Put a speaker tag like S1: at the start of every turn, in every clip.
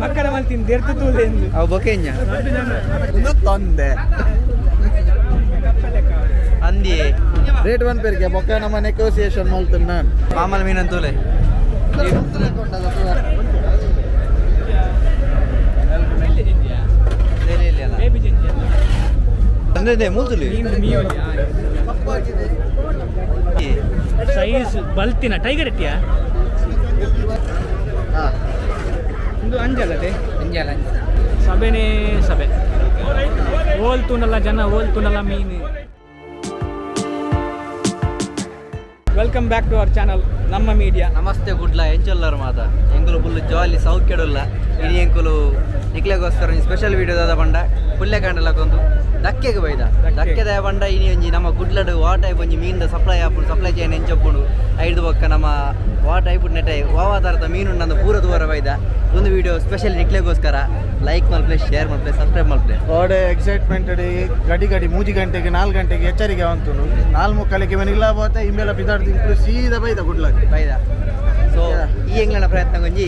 S1: ಮಕ್ಕಳ ಮಲ್ತಿನ ದೆರ್ತು ತೂಲೆಂದು
S2: ಅವು ಬೊಕೆಂಜ
S3: ಒಂದು ತೊಂದೆ
S2: ಅಂದಿ
S3: ರೇಟ್ ಒನ್ ಪೇರಿಗೆ ಬೊಕ್ಕ ನಮ್ಮ ನೆಗೋಸಿಯೇಷನ್ ಮಲ್ತನ್ ನಾನು
S2: ಪಾಮಲ್ ಮೀನ್ ಅಂತೂಲೆ.
S1: ಬೇಬಿ ಜಿಂಜಿ
S2: ಅಂದ್ರೆ ಮೂತುಲಿ.
S1: ಮೀನು ಸೈಜ್ ಬಲ್ತಿನ ಟೈಗರ್ ಇಟ್ಟಿಯಾ? ಒಂದು ಅಂಜಲ್ಲದೆ
S2: ಅಂಜಲ.
S1: ಸಭೆನೇ ಸಭೆ. ಓಲ್ ತೂನಲ್ಲ ಜನ, ಓಲ್ ತೂನಲ್ಲ ಮೀನು. Welcome back to our channel ನಮ್ಮ ಮೀಡಿಯಾ.
S2: ನಮಸ್ತೆ ಗುಡ್ಲ, ಎಂಚೊಲ್ಲರು ಮಾತ? ಎಂಕುಲು ಫುಲ್ ಜಾಲಿ ಸೌಖ್ಯಡುಲ್ಲ. ಇಡೀ ಎಂಕುಲು ನಿಕ್ಲೆಗೋಸ್ಕರ ಒಂಜಿ ಸ್ಪೆಷಲ್ ವೀಡಿಯೋ ದಾದ ಪಂಡ ಪುಲ್ಲೆಕಾಂಡಲಕ್ಕೊಂದು ದಕ್ಕೆಗೆ ಬೈದ.
S1: ದಕ್ಕೆ.
S2: ದಕ್ಕೆದ ಪಂಡ ಇನಿ ಒಂಜಿ ನಮ್ಮ ಗುಡ್ಲಡು ವಾ ಟೈಪ್ ಒಂಜಿ ಮೀನ್ದ ಸಪ್ಲೈ ಆಪುಂಡು, ಸಪ್ಲೈ ಚೈನ್ ಎಂಚೊಪ್ಪುಂಡು, ಐದು ಬೊಕ್ಕ ನಮ್ಮ ವಾ ಟೈಪ್ ನೆಟೆ ವಾವಾ ಥರದ ಮೀನು ನಂದು ಪೂರ ದೂರ ಬೈದ. ಒಂದು ವಿಡಿಯೋ ಸ್ಪೆಷಲ್ ನಿಕ್ಲೆಗೋಸ್ಕರ. ಲೈಕ್ ಮಲ್ಪ್ಲೆ, ಶೇರ್ ಮಲ್ಪ್ಲೆ, ಸಬ್ಸ್ಕ್ರೈಬ್ ಮಲ್ಪ್ಲೆ.
S3: ಓಡೆ ಎಕ್ಸೈಟ್ಮೆಂಟ್. ಗಡಿ ಗಡಿ 3 ಗಂಟೆಗೆ 4 ಗಂಟೆಗೆ ಎಚ್ಚರಿಕೆ ಅಂತುನು. ನಾಲ್ ಮುಕ್ಕಾಲಿಗೆ ಇವನ್ ಇಲ್ಲ ಬೋತೆ ಇಂಬೆಲ್ಲ ಪಿದಾಡ್ದು ಇಂಕ್ಲು ಸೀದಾ ಬೈದ ಗುಡ್ಲಾಗ.
S2: ಬೈದ. ಸೊ ಈ ಎಂಗ್ಲನ ಪ್ರಯತ್ನ ಒಂಜಿ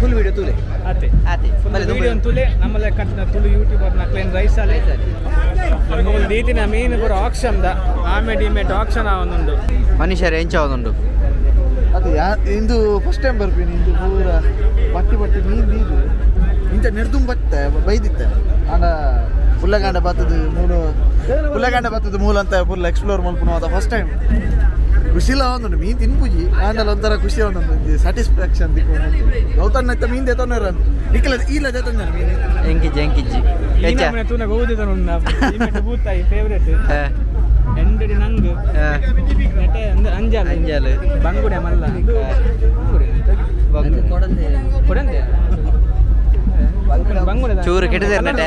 S2: ಫುಲ್ ವಿಡಿಯೋ ತೂಲೆ.
S1: ಅತೆ.
S2: ಆತೆ. ಬಲೆ ದುಂಬು.
S1: ವಿಡಿಯೋ ತುಲೆ ನಮ್ಮಲ್ಲೇ ಕಟ್ಟಿನ ತುಳು ಯೂಟ್ಯೂಬರ್ ನಕ್ಲೇನ್ ರೈಸ್ ಅಲೆ ಮೂಲು ದೀತಿನ ಮೀನು ಪೂರ ಆಕ್ಷನ್ the ಆಮೆ ಡಿಮೆಟ್ ಆಕ್ಷನ್ ಆವೊಂದುಂಡು.
S2: ಮನುಷ್ಯರು ಎಂಚ ಒಂದುಂಡು.
S3: ಅದು ಯಾ ಇಂದು ಫಸ್ಟ್ ಟೈಮ್ ಬರ್ತೀನಿ. ಇಂದು ಪೂರ ಬಟ್ಟಿ ಬಟ್ಟಿ ಮೀನು ಬೀದು ಇಂಚ ನೆಡ್ದುಂ ಬತ್ತೆ ಬೈದಿತ್ತೆ. ಆಂಡ ಪುಲ್ಲಗಾಂಡ ಬತ್ತದ ಮೂಲು, ಪುಲ್ಲಗಾಂಡ ಬತ್ತದ ಮೂಲ ಅಂತ ಫುಲ್ ಎಕ್ಸ್ಪ್ಲೋರ್ ಮಲ್ಪುನು ಅದ ಫಸ್ಟ್ ಟೈಮ್. ಖುಷಿಲ ಒಂದುಂಡು. ಮೀನು ತಿನ್ಪುಜಿ ಆಂಡಲ ಒಂಥರ ಖುಷಿ ಒಂದೊಂದು ಸ್ಯಾಟಿಸ್ಫ್ಯಾಕ್ಷನ್ ದಿಕ್ಕು. ಗೌತಣ್ಣ ಇತ್ತ ಮೀನು ದೇತೊಂದಾರ ನಿಕ್ಕಲ ಇಲ್ಲ ದೇತೊಂದಾರ ಮೀನು.
S2: ಎಂಕಿಜ್ಜಿ ಎಂಕಿಜ್ಜಿ ಹೆಚ್ಚ.
S1: ತೂನಗ ಓದಿದ ಬೂತಾಯಿ ಫೇವ್ರೇಟ್. ಎಂಡಡಿ ನಂಗ್ ನೆಟೆ ಅಂದ್ ಅಂಜಾಲ್.
S2: ಅಂಜಾಲ್.
S1: ಬಂಗುಡೆ ಮಲ್ಲ. ಬಂಗುಡೆ ಕೊಡಂದೆ ಬಂಗುಡೆ.
S2: ಚೂರು ಕೆಟ್ಟದೇರು ನೆಟೆ.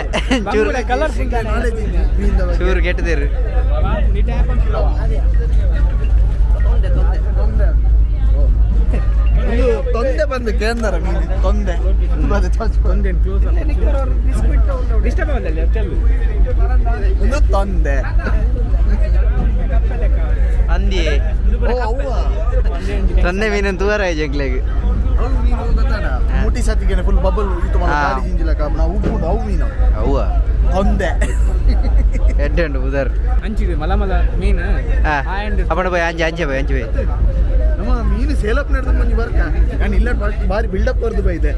S2: ಚೂರು.
S1: ಕಲರ್.
S3: ನಾಲೆಜ್ ಮೀನ್ದ ಬಗ್ಗೆ.
S2: ಚೂರು ಕೆಟ್ಟದೇರು.
S3: ತೊಂದೆ. ಓ. ಇದು ತೊಂದೆ ಬಂದು ಕೇಂದ್ರ ಮೀನು ತೊಂದೆ ಅದೇ
S1: ಒಂದೇನು ಕ್ಲೋಸ್ ಡಿಸ್ಟರ್ಬ್ ಆಗಲ್ಲ ಚೆಲ್ಲು.
S3: ಒಂದು ತೊಂದೆ.
S2: ಅಂದಿ.
S3: ಓ ಅವ್ವ.
S2: ತೊಂದೆ ಮೀನು ತೂರ ಜಗ್ಲೆಗ್.
S3: ಅವು ಮೀನು ಗೊತ್ತಾನ ಮುಟಿ ಸತಿಗೆ ಫುಲ್ ಬಬಲ್ ಇದು ಮಾಡ. ಗಾಡಿ ಜಿಂಜಿಲಕ ನಾವು ಉಪ್ಪು ಅವು ಮೀನು.
S2: ಅವ್ವ.
S3: ತೊಂದೆ.
S2: ಎಡ್ಡೆ ಉಂಡು ಉದರ್.
S1: ಅಂಚಿದೆ ಮಲ ಮಲ ಮೀನು ಆ್ಯಂಡ್
S2: ಅಪ್ಪಣ ಬಾಯ್ ಅಂಜೆ ಅಂಚೆ ಬಾಯ್ ಅಂಚೆ ಬಾಯ್.
S3: ನಮ್ಮ ಮೀನು ಸೇಲಪ್ ನಡೆದು ಮಂಜಿ ಬರ್ಕ ನಾನು ಇಲ್ಲ ಬಾರಿ ಬಿಲ್ಡಪ್ ಬರ್ದು ಬೈದೆ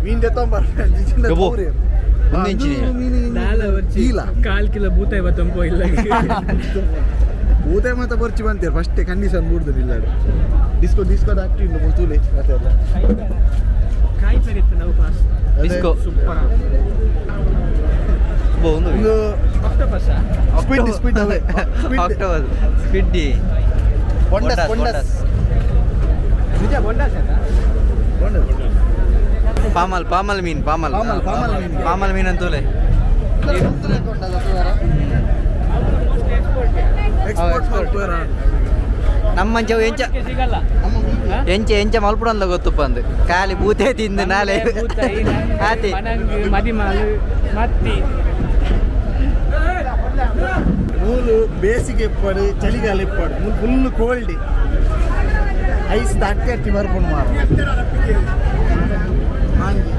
S3: ಮೀನು ತೆತ್ತೊಂಬ.
S2: ಗಬು. ಒಂದು ಇಂಚಿನ.
S1: ದಾಲ ವರ್ಚಿ.
S3: ಇಲ್ಲ.
S1: ಕಾಲ್ ಕಿಲೋ ಬೂತ ಇವತ್ತೊಂಪೋ ಇಲ್ಲ.
S3: ಊಟ ಮಾತ ಬರ್ಚಿ ಬಂತೀರ ಫಸ್ಟ್ ಕಂಡೀಷನ್ ಮೂಡ್ದು ಇಲ್ಲ ಡಿಸ್ಕೋ ಡಿಸ್ಕೋ ಹಾಕ್ತಿ ಇಲ್ಲ ಮುಲ್ತೂಲಿ ಮತ್ತೆ ಎಲ್ಲ.
S1: ಕಾಯಿ ಪೇರಿತ್ತು ನಾವು ಪಾಸ್.
S3: ಅದೇ.
S2: ಡಿಸ್ಕೋ.
S1: ಸೂಪರ್.
S2: ಒಂದು
S3: ಒಂದು
S1: ಆಕ್ಟೋಪಸ್.
S3: ಸ್ಕ್ವಿಡ್ ಸ್ಕ್ವಿಡ್ ಅವೇ.
S2: ಆಕ್ಟೋಬಸ್ ಸ್ಕ್ವಿಡ್ಡಿ.
S3: ಬೊಂಡಸ್ ಬೊಂಡಸ್.
S1: ನಿಜ ಬೊಂಡಾಸ್ ಆಯ್ತಾ?
S3: ಬೊಂಡಸ್.
S2: ಪಾಮಲ್ ಪಾಮಲ್ ಮೀನ್ ಪಾಮಲ್.
S3: ಪಾಮಲ್, ಪಾಮಲ್ ಮೀನ್.
S2: ಪಾಮಲ್ ಮೀನ್ ಅಂತೂಲೆ.
S3: ಎಕ್ಸ್ಪೋರ್ಟ್ ಮಾಡ್ತಾರೆ.
S2: ನಮ್ಮಂಚವು ಎಂಚ
S1: ಸಿಗಲ್ಲ.
S3: ನಮ್ಮ ಮೀನು.
S1: ಹಾ?
S2: ಎಂಚ ಎಂಚ ಮಲ್ಪುಡಂದ ಗೊತ್ತುಪ್ಪ ಅಂದು ಖಾಲಿ ಬೂತೆ ತಿಂದು ನಾಳೆ.
S1: ಬೂತಾಯಿ,
S2: ಆತಿ.
S1: ಮನಂಗ್ ಮದಿಮಾಲು ಮತ್ತಿ.
S3: ಮೂಲು ಬೇಸಿಗೆ ಇಪ್ಪಡು, ಚಳಿಗಾಲ ಇಪ್ಪಡು, ಮೂಲು ಫುಲ್ ಕೋಲ್ಡ್. ಐಸ್ ಅಟ್ಟಿ ಅಟ್ಟಿ ಬರ್ಪುಂಡು ಮಾರ. ಮಾಂಜಿ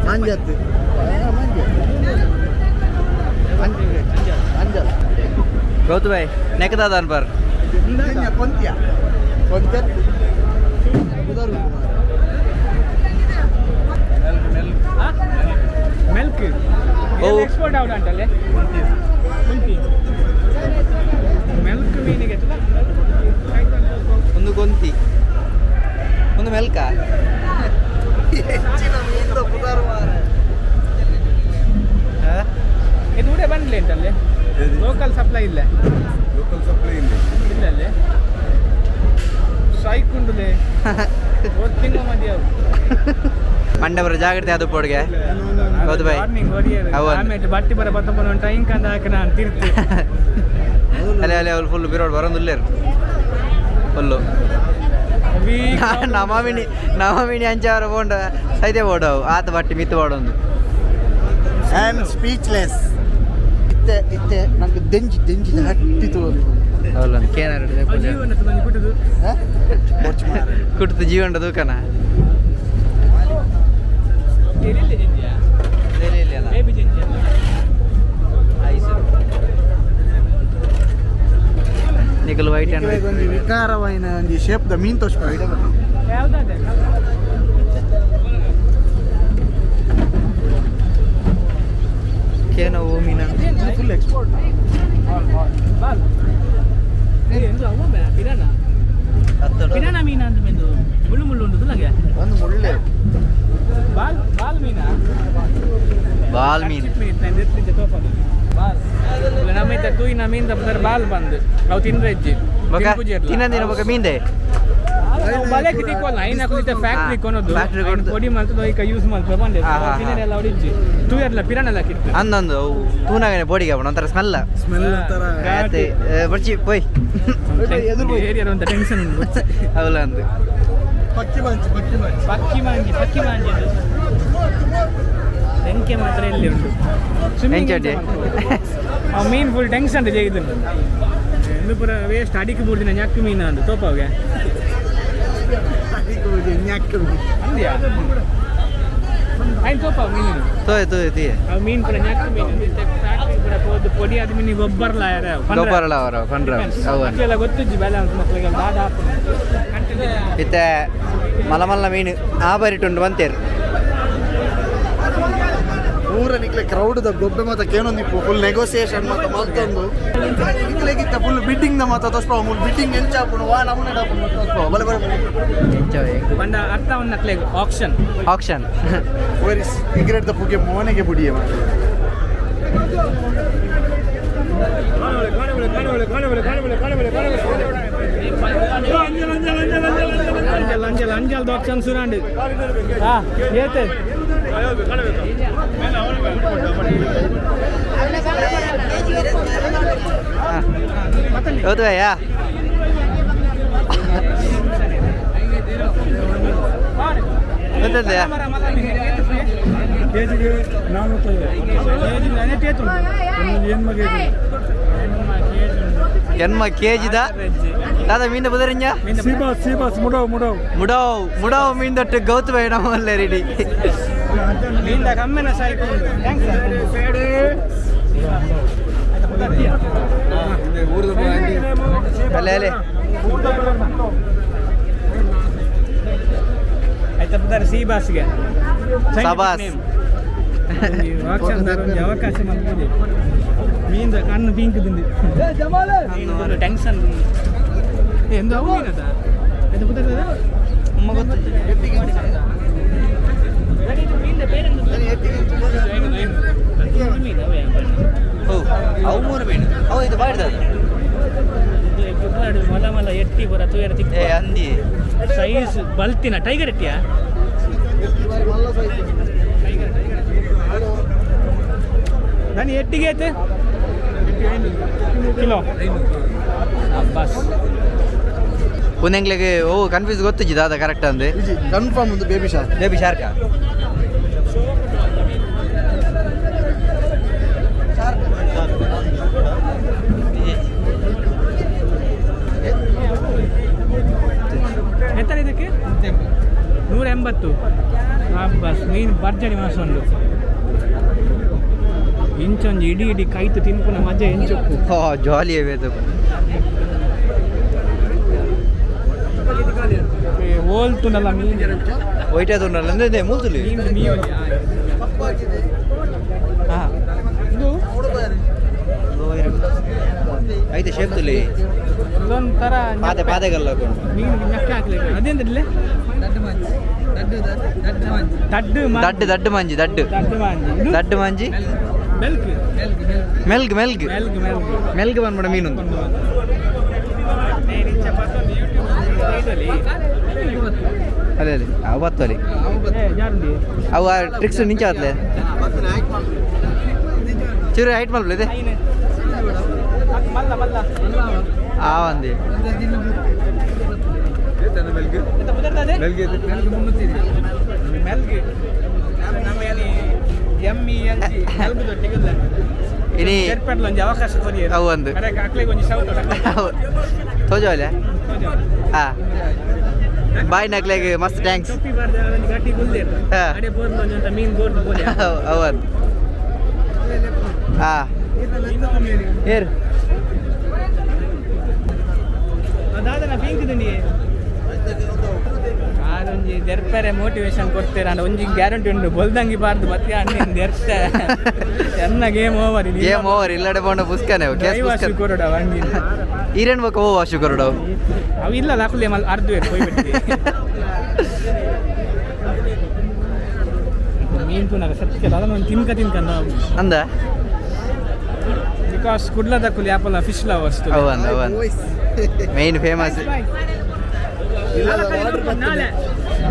S3: ಮಾಂಜಿ ಅತ್ತು ಮಾಂಜಿ ಅಂಜಲ್.
S2: ಗೌತು ಬಾಯ್ ನೆಕ್ಕದಾದ ಅನ್ಬಾರ್.
S3: ಕೊಂತ್ಯ ಕೊಂತ್ಯ ಪುದರ್ ಉಂಡು ಮಾರ್ರೆ.
S1: ಮಿಲ್ಕ್.
S2: ಓ.
S1: ಎಕ್ಸ್ಪೋರ್ಟ್ ಆವಡ ಅಂಟಲ್ಲೇ ಕುಂತಿ ಮೆಲ್ಕ್ ಮೀನಿಗೆ.
S2: ಒಂದು ಕೊಂತಿ ಒಂದು ಮೆಲ್ಕ.
S3: ಹೆಚ್ಚಿನ ಮೀನ್ದ ಪುದರ್ ಮಾರ್ರೆ.
S1: ಇದು ಊಡೆ ಬಂದ್ಲಿ ಅಂತಲ್ಲೇ ಲೋಕಲ್ ಸಪ್ಲೈ ಇಲ್ಲ.
S4: ಲೋಕಲ್ ಸಪ್ಲೈ ಇಲ್ಲ.
S1: ಇಲ್ಲ ಅಲ್ಲೇ ಸಾಯ್ಕುಂಡುಲೆ ತಿಂಗ ಮದಿಯವು.
S2: ಮಂಡಬರ ಜಾಗ್ರತೆ ಅದು ಪೋಡ್ಗೆ ಹೌದು ಬಾಯ್.
S1: ವಾರ್ನಿಂಗ್ ಹೊಡಿಯರು.
S2: ಹೌದು.
S1: ಆಮೇಲೆ ಬಟ್ಟಿ ಬರ ಬತ್ತೊಂಬನ ಟೈಂಕ್ ಅಂದ ಹಾಕಿ ನಾನು ತಿರ್ತು.
S2: ಅಲ್ಲೇ ಅಲ್ಲೇ ಅವ್ರು ಫುಲ್ ಬಿರೋಡ್ ಬರೋದುಲ್ಲೇರು ಫುಲ್ಲು. ನಮ್ಮ ಮಿಣಿ ನಮ್ಮ ಮಿಣಿ ಅಂಚಾವರ ಬೋಂಡ ಸೈತೆ ಬೋಡವು ಆತ ಬಟ್ಟಿ ಮಿತ್ತು ಬೋಡೊಂದು.
S3: I am speechless. ಇತ್ತೆ ಇತ್ತೆ ನಂಗೆ ದೆಂಜಿ ದೆಂಜಿ ಹಟ್ಟಿ ತೋರಿ.
S2: ಹೌಲ್ಲ ಕೇನಾರ.
S1: ಜೀವನ ಬಂದು ಕುಟುದು.
S3: ಮಾರ್ರೆ.
S2: ಕುಡ್ತು ಜೀವನದ ದೂಕನ.
S1: Baby ಜಿಂಜಿ.
S2: Ice ನಿಕಲ್ white and
S3: ಒಂಜಿ ವಿಕಾರವಾಯಿನ ಒಂಜಿ shape the mean ತೋಚ್ಪ.
S1: ಯಾವ್ದಾದೆ?
S2: ಕೇನೋ oh Meena.
S3: Full export.
S1: Ball ಎಂದು ಅವ ಪಿರಾನ. ಪಿರಾನ ಮೀನ ಅಂತ ಮೆಂದು ಮುಳ್ಳು ಮುಳ್ಳು ಉಂಟು ನಂಗೆ.
S3: ಒಂದು ಮುಳ್ಳೆ.
S1: ಬಾಲ್ ಬಾಲ್ ಮೀನಾ?
S2: ಬಾಲ್ ಮೀನ್.
S1: ಬಾಲ್ ನಮ್ಮ ಇತ್ತ ತೂಯಿನ ಮೀನ್ ತಪ್ಪುದಾರೆ ಬಾಲ್ ಬಂದು ಅವು ತಿಂದ್ರೆ ಇಜ್ಜಿ.
S2: ಬೊಕ ತಿನ್ನಂದಿನ ಬೊಕ ಮೀನ್ದೆ.
S1: ಬಲೆಕ್ ತಿಕ್ಕೋಲ್ಲ ಐನ ಕುಲಿತ ಫ್ಯಾಕ್ಟ್ರಿ ಕೊನೋದು.
S2: Factory ಕೊನೋದು.
S1: ಪೊಡಿ ಮಲ್ತದ ಈಗ ಯೂಸ್ ಮಲ್ತ ಬಂದೆ.
S2: ಹಾ, ಹಾ, ಹಾ.
S1: ತಿನ್ನರೆಲ್ಲ ಹೊಡಿಜ್ಜಿ ತೂಯರ್ಲ ಪಿರಾನೆಲ್ಲ ಕಿತ್ತು.
S2: ಅಂದೊಂದು ಅವು ತೂನಾಗನೆ ಬೋಡಿಗೆ ಅವನ ಒಂಥರ ಸ್ಮೆಲ್ಲ.
S3: ಸ್ಮೆಲ್ ಒಂಥರ.
S2: ಆಯ್ತು ಬರ್ಚಿ ಪೋಯ್.
S1: ಏರಿಯರ್ ಅಂತ ಟೆನ್ಷನ್ ಉಂಟು.
S2: ಅವಲ ಅಂದು.
S3: ಪಕ್ಕಿ ಮಂಚಿ, ಪಕ್ಕಿ ಮಂಚಿ.
S1: ಪಕ್ಕಿ ಮಾಂಜಿ, ಪಕ್ಕಿ ಮಾಂಜಿ ಅದು. ಬೆಂಕಿ ಮಾತ್ರ ಎಲ್ಲಿ ಉಂಟು?
S2: ಎಂಚ ಉಂಟು?
S1: ಆ ಮೀನು ಫುಲ್ ಟೆನ್ಷನ್ ಇದೆ. ಎಂದು ಪೂರ ವೇಸ್ಟ್ ಅಡಿಕೆ ಬೂರ್ದಿನ ñಕ್ಕು ಮೀನು ಅಂದು ತೋಪವ್ಗೆ. ಅಂದ್ಯಾ ಐನ್ ತೋಪಾವ್ ಮೀನು.
S2: ತೋಯ್ ತೋಯ್ ತೀಯ.
S1: ಆ ಮೀನು ಪೂರ ñಕ್ಕು ಮೀನು ಫ್ಯಾಕ್ಟ್ರಿ ಪೂರ ಹೋದು ಪೊಡಿ ಅದು ಮೀನಿಗೆ ಗೊಬ್ಬರಲ.
S2: ಗೊಬ್ಬರಲ ಅವರ ಪಂಡ್ರ ಅವು.
S1: ಮಕ್ಕಳೆಲ್ಲ ಗೊತ್ತಿಜ್ಜಿ ಬ್ಯಾಲೆನ್ಸ್ ಮಕ್ಕಳಿಗೆಲ್ಲ ದಾದ.
S2: ಇತ್ತೆ ಮಲ್ಲ ಮಲ್ಲ ಮೀನು ಆ ಬರಿಟುಂಡು ಬಂತೇರು.
S3: ಪೂರ ನಿಕ್ಲೆ ಕ್ರೌಡ್ ದ ಗೊಬ್ಬೆ ಮಾತ ಕೇನೊಂದಿಪ್ಪು. ಫುಲ್ ನೆಗೋಸಿಯೇಷನ್ ಮಾತ ಮಲ್ತೊಂದು ನಿಕ್ಲೆಗಿತ್ತ ಫುಲ್ ಬಿಡ್ಡಿಂಗ್ ದ ಮಾತ ತೋಸ್ಪ. ಮುಲ್ ಬಿಡ್ಡಿಂಗ್ ಎಂಚ ಆಪುಂಡು, ವಾ ನಮೂನೆ ಆಪುಂಡು ಮಾತ ತೋಸ್ಪ. ಬಲೆ ಬಲೆ.
S2: ಎಂಚ?
S1: ಪಂಡ ಅರ್ಥ ನಕ್ಲೆಗ್ ಆಕ್ಷನ್.
S2: ಆಕ್ಷನ್.
S3: ಒರಿ ಸಿಗರೇಟ್ ದ ಪುಗೆ ಮೋನೆಗೆ ಬುಡಿಯೆ ಮಾತ.
S1: ಅಂಜಲ್ ಅಂಜಲ್ ಅಂಜಲ್ ಆಕ್ಷನ್ ಸುರಾಂಡ್. ಹಾ ಏತೆ.
S2: ಹೌದು ಯಾ. ಗೊತ್ತದ.
S5: ಕೆಜಿಗೆ 450. ಏನು ಮಗೆ?
S2: ಎನ್ಮ ಕೆಜಿದ ದಾದಾ ಮೀನ್ ಬುದರಿಂಜ?
S5: Sea bass, sea bass, ಮುಡವ್ ಮುಡವ್.
S2: ಮುಡವ್ ಮುಡವ್ ಮೀನ್ ದೊಟ್ಟು ಗೌತು ಬೇಡ ನಮ್ಮಲ್ಲೇ ರೆಡಿ.
S1: ಮೀನ್ದ ಕಮ್ಮಿನ ಸಾಯ್ತು.
S2: ಅಲ್ಲೇ ಅಲ್ಲೇ.
S1: ಆಯ್ತಾ ಬುದಾರ ಸಿ ಬಾಸ್ಗೆ.
S2: ಸಬಾಸ್.
S1: ಅವಕಾಶ ಮಾಡ್ಬೋದು. ಮೀನ್ದ ಕಣ್ಣು ಪಿಂಕ್ ದಿಂದಿ ಟೆನ್ಷನ್ ಎಂದು ಅವು ಮೀನದ ಆಯ್ತಾ ಬುದಾರ.
S2: ಅಮ್ಮ ಗೊತ್ತು. ಓ ಅವು ಮೂರು ಮೀನು ಅವು ಇದು ಬಾಡಿದ.
S1: ಮಲ ಮಲ ಎಟ್ಟಿ ಬರ ತೂಯರ ತಿಕ್ಕ.
S2: ಏ ಅಂದಿ.
S1: ಸೈಜ್ ಬಲ್ತಿನ ಟೈಗರ್ ಎಟ್ಟಿಯಾ? ನಾನು ಎಟ್ಟಿಗೆ ಐತೆ ಕಿಲೋ ಬಸ್.
S2: ಪುನೆಂಗ್ಲೆಗೆ ಓ ಕನ್ಫ್ಯೂಸ್ ಗೊತ್ತಿಜ್ಜಿ ದಾದಾ ಕರೆಕ್ಟ್ ಅಂದೆ.
S3: ಕನ್ಫರ್ಮ್ ಒಂದು baby shark.
S2: Baby shark.
S1: ಎಂತ ಇದಕ್ಕೆ? 180. ಬಸ್ ಮೀನು ಭರ್ಜರಿ ಮಾಸ ಉಂಟು. ಇಂಚೊಂಜಿ ಇಡೀ ಇಡೀ ಕೈತು ತಿನ್ಪುನ ಮಜಾ ಎಂಚೊಪ್ಪು.
S2: ಹೋ ಜಾಲಿ ಬೇಕು.
S1: ಓಲ್ತುನಲ್ಲ ಮೀನು.
S2: ವೈಟ್ ಅದು ಅಂದ್ರೆ ಮೂಲ್ತುಲಿ.
S1: ಮೀನು ಮೀನು.
S2: ಹಾಂ ಐತೆ ಶೇಪ್ ತುಲಿ.
S1: ಇದೊಂಥರ
S2: ಪಾದೆ ಪಾದೆಗಲ್ಲ ಹಾಕೊಂಡು.
S1: ಮೀನು ñಕ್ಕೆ ಹಾಕ್ಲಿಕ್ಕೆ ಅದೇಂದ್ರಲ್ಲೇ ದಡ್ಡು.
S2: ದಡ್ಡು ದಡ್ಡು ಮಂಜಿ ದಡ್ಡು.
S1: ದಡ್ಡು ಮಾಂಜಿ ಇದು.
S2: ದಡ್ಡು ಮಂಜಿ.
S1: ಬೆಲ್ಕ್.
S2: ಮೆಲ್ಗ್ ಮೆಲ್ಗ್.
S1: ಮೆಲ್ಗ್ ಮೆಲ್ಗ್.
S2: ಮೆಲ್ಗ್ ಬಂದ್ಬಿಡ ಮೀನೊಂದು. ಅಲ್ಲೇ ಅಲ್ಲಿ ಅವು ಬತ್ತು ಅಲ್ಲಿ. ಅವು ಆ ಟ್ರಿಕ್ಸ್ ನಿಂಚೆ ಆತ್ಲೆ ಚೂರು ಹೈಟ್ ಮಲ್ಪಲೆ ಇದೆ.
S1: ಮಲ್ಲ ಮಲ್ಲ.
S2: ಆ ಒಂದಿ.
S1: ಮೆಲ್ಗ್ ನಮ್ಮ M E L G ಮೆಲ್ಗ್ ದೊಡ್ಡಿಗಲ್ಲ.
S2: ಇನಿ.
S1: ಏರ್ಪೇಟ್ಲ ಒಂಜಿ ಅವಕಾಶ ಕೊರಿಯರ್.
S2: ಅವು ಒಂದು.
S1: ಅರೆ ಅಕ್ಲೆಗ್ ಒಂಜಿ ಶೌಟ್.
S2: ತೋಜವಲ್ಲ. ಹಾಂ. ಬಾಯ್ ನಕ್ಲೆಗ್ ಮಸ್ತ್ thanks.
S1: ಟೊಪ್ಪಿ ಬಾರ್ದ ಒಂಜಿ ಗಟ್ಟಿ ಗುಲ್ದೇರ್.
S2: ಹಾ.
S1: ಅಡೆ ಬೋರ್ದು ಒಂಜಿ ಅಂತ ಮೀನ್ ಬೋರ್ದು ಬೋಲೆ.
S2: ಅವನ್ ಹಾ ಏರ್.
S1: ದಾದನ ಪಿಂಕ್ ದುಂಡಿ ಆರೊಂಜಿ ದೆರ್ಪರೆ ಮೋಟಿವೇಶನ್ ಕೊಡ್ತೀರ ಅಂಡ ಒಂಜಿ ಗ್ಯಾರಂಟಿ ಉಂಡು ಬೊಲ್ದಂಗಿ ಬಾರ್ದು ಮತ್ತೆ ಅಣ್ಣ ದೆರ್ತೆ ಎನ್ನ game over.
S2: Game over ಇಲ್ಲಡೆ ಪೋಂಡ ಪುಸ್ಕನೆ ಕೇಸ್ ಪುಸ್ಕನೆ.
S1: ಕೊರಡ ವಂಗಿ.
S2: ಈರೇನ್ ಬೊಕ ಓ ವಾಶು ಕೊರಡವು.
S1: ಅವು ಇಲ್ಲ ಲಾಕುಲೆ ಮಲ್ ಅರ್ಧುವೆ ಪೋಯ್ಬಿಟ್ಟು ಮೀನು ತೂನಾಗ ಸತ್ಯ ಅದನ್ನ ಒಂದು ತಿನ್ಕ ತಿನ್ಕ ನಾವು.
S2: ಅಂದ.
S1: Because ಕುಡ್ಲದಕ್ಕುಲಿ apple fish lovers.
S2: ಅವನ್ ಅವನ್ ಮೈನ್ ಫೇಮಸ್.
S1: ನಾಳೆ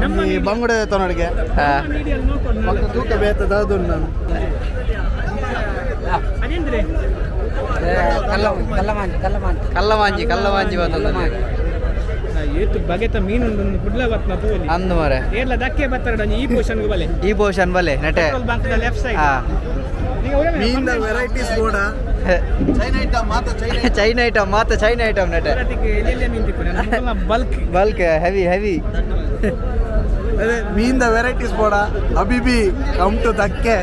S1: ನಮ್ಮ
S3: ಈ ಬಂಗುಡೆ ತನಡಿಗೆ
S2: ಹಾ.
S1: ಮೀಡಿಯಲ್ಲಿ ನೋಡ್ಕೊಂಡು ನಾಳೆ.
S3: ತೂಕ ಬೇತದ ನಾನು.
S1: ಅದೇಂದ್ರೆ
S2: ಕಲ್ಲಮಾಂಜಿ ಕಲ್ಲಮಾಂಜಿ ಬಂದ.
S1: ಏತು ಬಗೆತ ಮೀನುಂಡು ಕುಡ್ಲ ಬತ್ನ ತೂಲಿ.
S2: ಅಂದು ಮರೆ.
S1: ಏರ್ಲ ದಕ್ಕೆ ಬತ್ತಾರೆ ಈ ಪೋಷನ್ ಬಲೆ.
S2: ಈ ಪೋಷನ್ ಬಲೆ ನೆಟೆ.
S1: Petrol bunk left side.
S2: ಹಾ.
S3: ಮೀನ್ ವೆರೈಟೀಸ್ ಕೂಡ ಚೈನಾ ಐಟಮ್ ಮಾತ್ರ China.
S2: China item ಮಾತ್ರ ಚೈನಾ ಐಟಮ್ ನೆಟೆ.
S1: ಎಲ್ಲೆಲ್ಲ ಮೀನು ತಿಕ್ಕು bulk.
S2: Bulk heavy heavy.
S3: ಅದೇ ಮೀನ್ ವೆರೈಟೀಸ್ ಬೋಡ ಅಬಿಬಿ ಕಮ್ ಟು ದಕ್ಕೆ.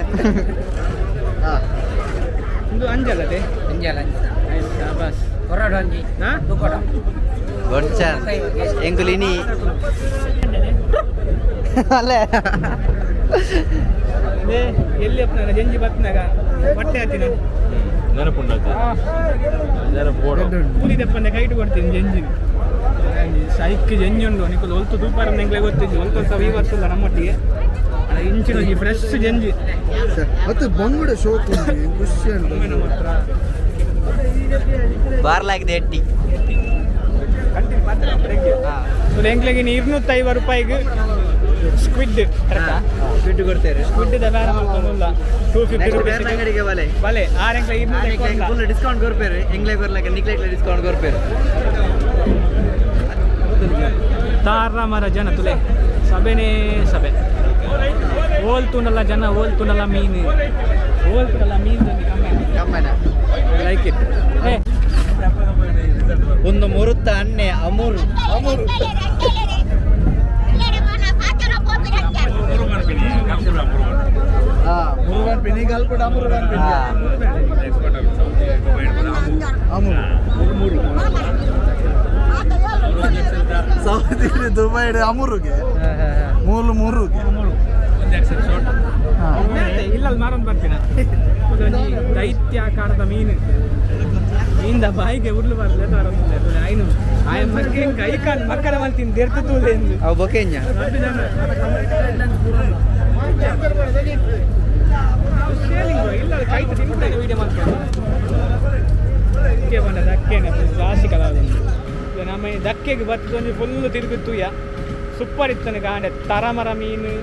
S1: ಒಂದು ಅಂಜಲದೆ ಅಂಜಲ ಶಾಬಾಸ್ ಹಾ?
S2: ಬೊಡ್ಚನ್ ಎಂಕುಲಿನಿ ಅಲ್ಲೇ.
S1: ಅದೇ ಎಲ್ಲಿ ಅಪ್ಪನಾಗ ಜಂಜಿ ಬತ್ನಾಗ ಹೊಟ್ಟೆ ಹತ್ತಿನ.
S6: ನೆನಪುಂಡಾತ ನೆನಪು.
S1: ಕೂಲಿ ದಪ್ಪಂದೆ ಕೈಟ್ ಕೊಡ್ತೀನಿ ಜಂಜಿ ಸೈಕ್ ಜಂಜಿ ಉಂಡು ನಿಕುಲು ಒಲ್ತು ತೂಪಾರ ಎಂಗ್ಲೆ ಗೊತ್ತಿದ್ದು ಒಲ್ತು ಒಲ್ತ ಈ ವರ್ಷ ಇಲ್ಲ ನಮ್ಮೊಟ್ಟಿಗೆ ಅಲ್ಲ ಇಂಚಿನ ಒಂಜಿ ಫ್ರೆಶ್ ಜಂಜಿ.
S3: ಮತ್ತು ಬಂಗುಡೆ ಶೋಕ್ ಉಂಟು ಖುಷಿ ಉಂಟು.
S1: ನಮ್ಮ ಹತ್ರ.
S2: ಬಾರ್ಲಾಗಿದೆ ಎಟ್ಟಿ.
S1: ಎಂಕ್ಲೆಗೆ 250 ರೂಪಾಯಿಗೆ ಸ್ಕ್ವಿಡ್ ಕರೆಕ್ಟಾ?
S2: ದುಡ್ಡು ಕೊಡ್ತೇವೆ.
S1: ಸ್ಕ್ವಿಡ್ ಬೇರೆ ಮಲ್ತೊಂದುಲ್ಲ 250
S2: ನೆಕ್ಸ್ಟ್
S1: ರುಪೀಸ್.
S2: ಅಂಗಡಿಗೆ ಬಲೆ.
S1: ಬಲೆ ಆರ್ ಎಂಕ್ಲೆ 200.
S2: ಫುಲ್ ಡಿಸ್ಕೌಂಟ್ ಕೊರ್ಪೇರು ಎಂಗ್ಲೆ ಬರ್ಲಕ ನಿಕ್ಲೆಕ್ಲೆ ಡಿಸ್ಕೌಂಟ್ ಕೊರ್ಪೇರು.
S1: ತಾರ ಮರ ಜನ ತುಲೆ ಸಭೆನೇ ಸಭೆ ಓಲ್ ತೂನಲ್ಲ ಜನ ಓಲ್ ತೂನಲ್ಲ ಮೀನು ಓಲ್ ತೂನಲ್ಲ ಮೀನು ಕಮ್ಮಿ.
S2: ಕಮ್ಮನ.
S1: ಲೈಕ್ it
S2: ಒಂದು ಮುರುತ್ತ ಅನ್ನೆ ಅಮೂರು.
S3: ಹಾ ಮುರುಗನ್ ಪಿನಿ ಗಲ್ಪಡ ಮುರುಗನ್ ಪಿನಿ. ಅಮೂರು ಸೌದಿ ದುಬೈ ಅಮೂರುಗೆ ಮೂಲು ಮುರುಗೆ.
S1: ಇಲ್ಲ ಅಲ್ಲಿ ಮಾರೊಂದು ಬರ್ತೀನಿ ಒಂಜಿ ದೈತ್ಯಾಕಾರದ ಮೀನು ಮೀನ್ದ ಬಾಯಿಗೆ ಉರ್ಲು ಬಾರ್ದು ಐನು ಆಯ ಮಕ್ಕೆ ಕೈ ಕಾಲು ಮಕ್ಕಳ ಮಲ್ತೀನಿ ದೆರ್ತು ತೂಲೆ ಎಂದು.
S2: ಅವು ಬೊಕೆಂಜ.
S1: ದೊಡ್ಡ ಜನ ಶೇಲಿಂಗ್ ಇಲ್ಲ ಅದು ಕೈ ತಿಂತಾನೆ ವೀಡಿಯೋ ಮಾಡ್ಕೊಂಡು ಧಕ್ಕೆ ಬಂದ ಧಕ್ಕೆನೆ ಜಾಸ್ತಿ ಕಲ ಈಗ ನಮ್ಮ ಈ ಧಕ್ಕೆಗೆ ಬತ್ತದ ಒಂಜಿ ಫುಲ್ ತಿರುಗುತ್ತುಯ ಸೂಪರ್ ಇತ್ತನೆ ಗಾಂಡೆ ತರಮರ ಮೀನು.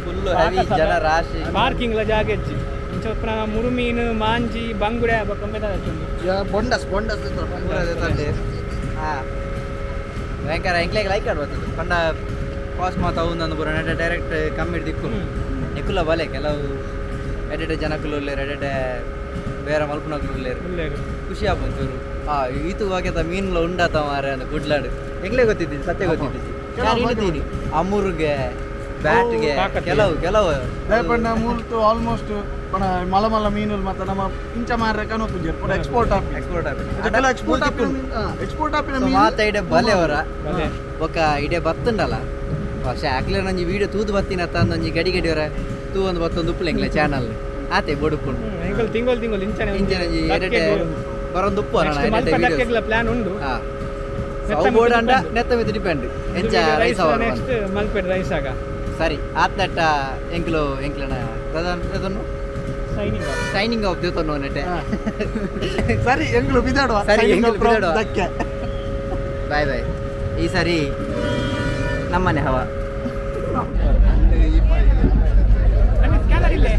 S2: ಫುಲ್ ಹೆವಿ ಜನ ರಾಶಿ.
S1: ಪಾರ್ಕಿಂಗ್ಲ ಜಾಗ ಹೆಚ್ಚಿ ಇಂಚ ಮುರು ಮೀನು ಮಾಂಜಿ ಬಂಗುಡೆ ಬೊಕ್ಕ
S3: ಬೊಂಡಸ್ ಬೊಂಡಸ್.
S2: ಹಾ ಭಯಂಕರ ಎಂಕ್ಲೆಗ್ ಲೈಕ್ ಆಡ್ಬರ್ತದೆ ಪಂಡ ಕಾಸ್ಟ್ ಮಾತ ಅವು ಪೂರ ನೆಟ ಡೈರೆಕ್ಟ್ ಕಮ್ಮಿ ದಿಕ್ಕು ನಿಕುಲ ಬಲೆ ಕೆಲವು ಎಡೆಡೆ ಜನಕುಲು ಉಲ್ಲೇರು ಎಡೆಡೆ ಬೇರೆ ಮಲ್ಪುನಕುಲು ಉಲ್ಲೇರು. ಖುಷಿ ಆಪುಂಚೂರು ಆ ಈತು ವಾಕ್ಯದ ಮೀನುಲ ಉಂಡಾತ ಮಾರೆ ಅಂದ್ ಗುಡ್ಲಾಡು ಎಂಗ್ಲೇ ಗೊತ್ತಿದ್ದೀನಿ ಸತ್ಯ ಗೊತ್ತಿದ್ದೀನಿ ನಾನು ಹಿಡಿತೀನಿ ಅಮೂರ್ಗೆ ಬ್ಯಾಟ್ಗೆ
S1: ತಾಕತ್ತು.
S2: ಕೆಲವು ಕೆಲವು.
S3: ಪಂಡ ಮೂಲ್ತು ಆಲ್ಮೋಸ್ಟ್ ಪಣ ಮಲ ಮಲ ಮೀನುಲು ಮತ್ತೆ ನಮ್ಮ ಇಂಚ ಮಾರ್ರೆ ಕನೋಪುಂಜೆರ್ ಪೂರ ಎಕ್ಸ್ಪೋರ್ಟ್ ಆಪಿ.
S2: ಎಕ್ಸ್ಪೋರ್ಟ್
S3: ಎಕ್ಸ್ಪೋರ್ಟ್ ಆಪಿನ ಎಕ್ಸ್ಪೋರ್ಟ್ ಆಪಿನ ಮೀನು.
S2: ಮಾತ ಇಡೆ ಬಲೆ ಅವರ.
S1: ಬಲೆ.
S2: ಬೊಕ್ಕ ಇಡೆ ಬತ್ತುಂಡಲ್ಲ ಭಾಷೆ ಆಕ್ಲೆ ನಂಜಿ ವೀಡಿಯೋ ತೂದು ಬತ್ತಿನತ್ತ ಅಂದೊಂಜಿ ಗಡಿ ಗಡಿ ಅವರ ತೂ ಒಂದು ಬತ್ತೊಂದು ಉಪ್ಪುಲೆಂಗ್ಲೆ ಚಾನಲ್ ಆತೆ ಬೊಡುಪುಂಡು.
S1: ಎಂಕಲ್ ತಿಂಗಳು ತಿಂಗಳು ಇಂಚನೆ
S2: ಇಂಚನೆ ಒಂಜಿ ಎಡೆಡೆ ಬರೊಂದು ಉಪ್ಪು ಅಣ್ಣ ಎಡೆಡೆ
S1: ಮಲ್ಪ
S2: videos.
S1: ಧಕ್ಕೆಗ್ಲ ಪ್ಲಾನ್ ಉಂಡು.
S2: ಹಾ
S1: ನೆತ್ತ
S2: ಅವು
S1: ಮಿತ್ತ್
S2: ಬೋರ್ಡ್ ಅಂಡ
S1: depend.
S2: ನೆತ್ತ ಮಿತ್ತು ಡಿಪೆಂಡ್ ಎಂಚ ರೈಸ್ ಅವರ್
S1: ನೆಕ್ಸ್ಟ್ ಮಲ್ಪೆಡ್ ರೈಸ್ ಆಗ.
S2: ಸರಿ ಆತ್ನಟ್ಟ ಎಂಕ್ಲು ಎಂಕ್ಲನ ಪ್ರಧಾನ
S1: shining
S2: shining of ದೇತೊನ್ನು ನೆಟ್ಟೆ.
S3: ಸರಿ ಎಂಗ್ಲು ಬಿದಾಡುವ.
S2: ಸರಿ, ಎಂಕ್ಲು ಬಿದಾಡುವ.
S3: ದಕ್ಕೆ.
S2: ಬಾಯ್ ಬಾಯ್ ಈ ಸರಿ ನಮ್ಮನೆ ಹವಾ.
S1: ಸ್ಕ್ಯಾನರ್ ಇಲ್ಲೇ.